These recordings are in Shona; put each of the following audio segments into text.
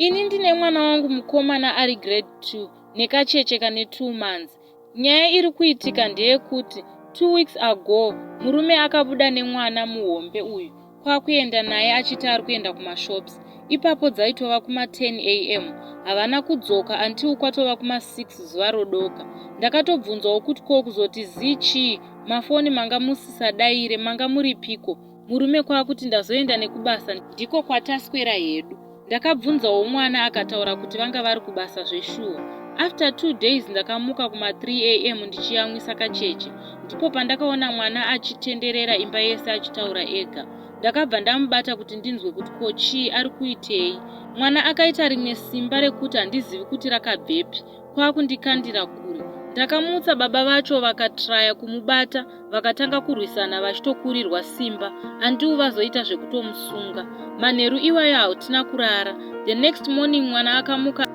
Ini ndine mwana wangu mukomana ari grade 2 nekacheche kane 2 months. Nyaya iri kuitika ndeyekuti 2 weeks ago murume akabuda nemwana muhombe uyu kwakuenda naye achiti ari kuenda kumashops. Ipapo dzaitova kuma 10 am. Havana kudzoka until kwatova kuma 6 zuva rodoka. Ndakatobvunzawo kuti ko kuzoti zii chii mafoni manga musisadaire manga muripiko murume kwakuti ndazoenda nekubasa ndiko kwataswera hedu. Ndakabvunzawo mwana akataura kuti vanga vari kubasa zveshuwa. After 2 days ndakamuka kuma 3 am ndichiyamwisa kacheche. Ndipo pandakaona mwana achitenderera imba yese achitaura ega. Ndakabva ndamubata kuti ndinzwe kuti ko chii ari kuitei. Mwana akaita rimwe simba rekuti handizivi kuti rakabvepi kwakundikandira kure. Ndakamutsa baba vacho vakatraya kumubata vakatanga kurwisana vachitokurirwa simba until vazoita zvekutomusunga. Manheru iwayo hautina kurara. The next morning mwana akamuka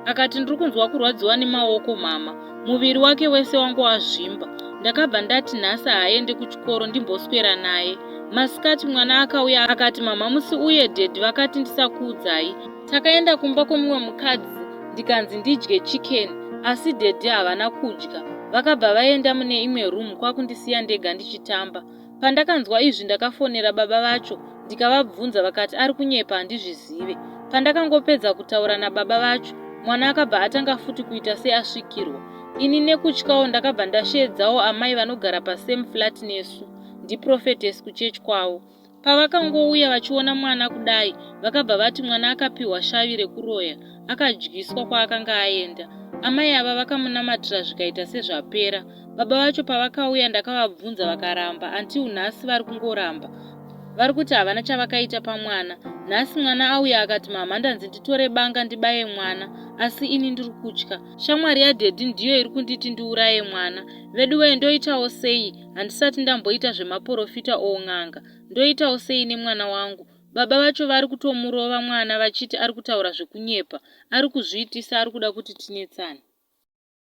akati ndiri kunzwa kurwadziwa nemaoko mama. Muviri wake wese wanga wazvimba. Ndakabva ndati nhasi haaende kuchikoro ndimboswera naye. Masikati mwana akauya akati mama musi uye daddy vakati ndisakuudzai. Takaenda kumba kwemumwe mukadzi ndikanzi ndidye chicken asi daddy havana kudya. Vakabva vaenda mune imwe room kwakundisiya ndega ndichitamba. Pandakanzwa izvi ndakafonera baba vacho ndikavabvunza vakati ari kunyepa handizvizive. Pandakangopedza kutaura nababa vacho mwana akabva atanga futi kuita seasvikirwa. Ini nekutyawo ndakabva ndasheedzawo amai vanogara pasame flat nesu ndiprophetess kuchurch kwavo. Pavakangouya vachiona mwana kudai vakabva vati mwana akapiwa shavi rekuroya akadyiswa kwaakanga aenda. Amai ava vakamunamatira zvikaita sezvapera. Baba vacho pavakauya ndakavabvunza vakaramba until nhasi vari kungoramba. Vari kuti havana chavakaita pamwana. Nhasi mwana auya akati mhamha ndanzi nditore banga ndibaye mwana asi ini ndiri kutya. Shamwari yadaddy ndiyo iri kunditi ndiuraye mwana. Veduwee ndoitawo sei handisati ndamboita zvemaporofita or n'anga. Ndoitawo sei nemwana wangu. Baba vacho vari kutomurova mwana vachiti ari kutaura zvekunyepa. Ari kuzviitisa ari kuda kuti tinetsane.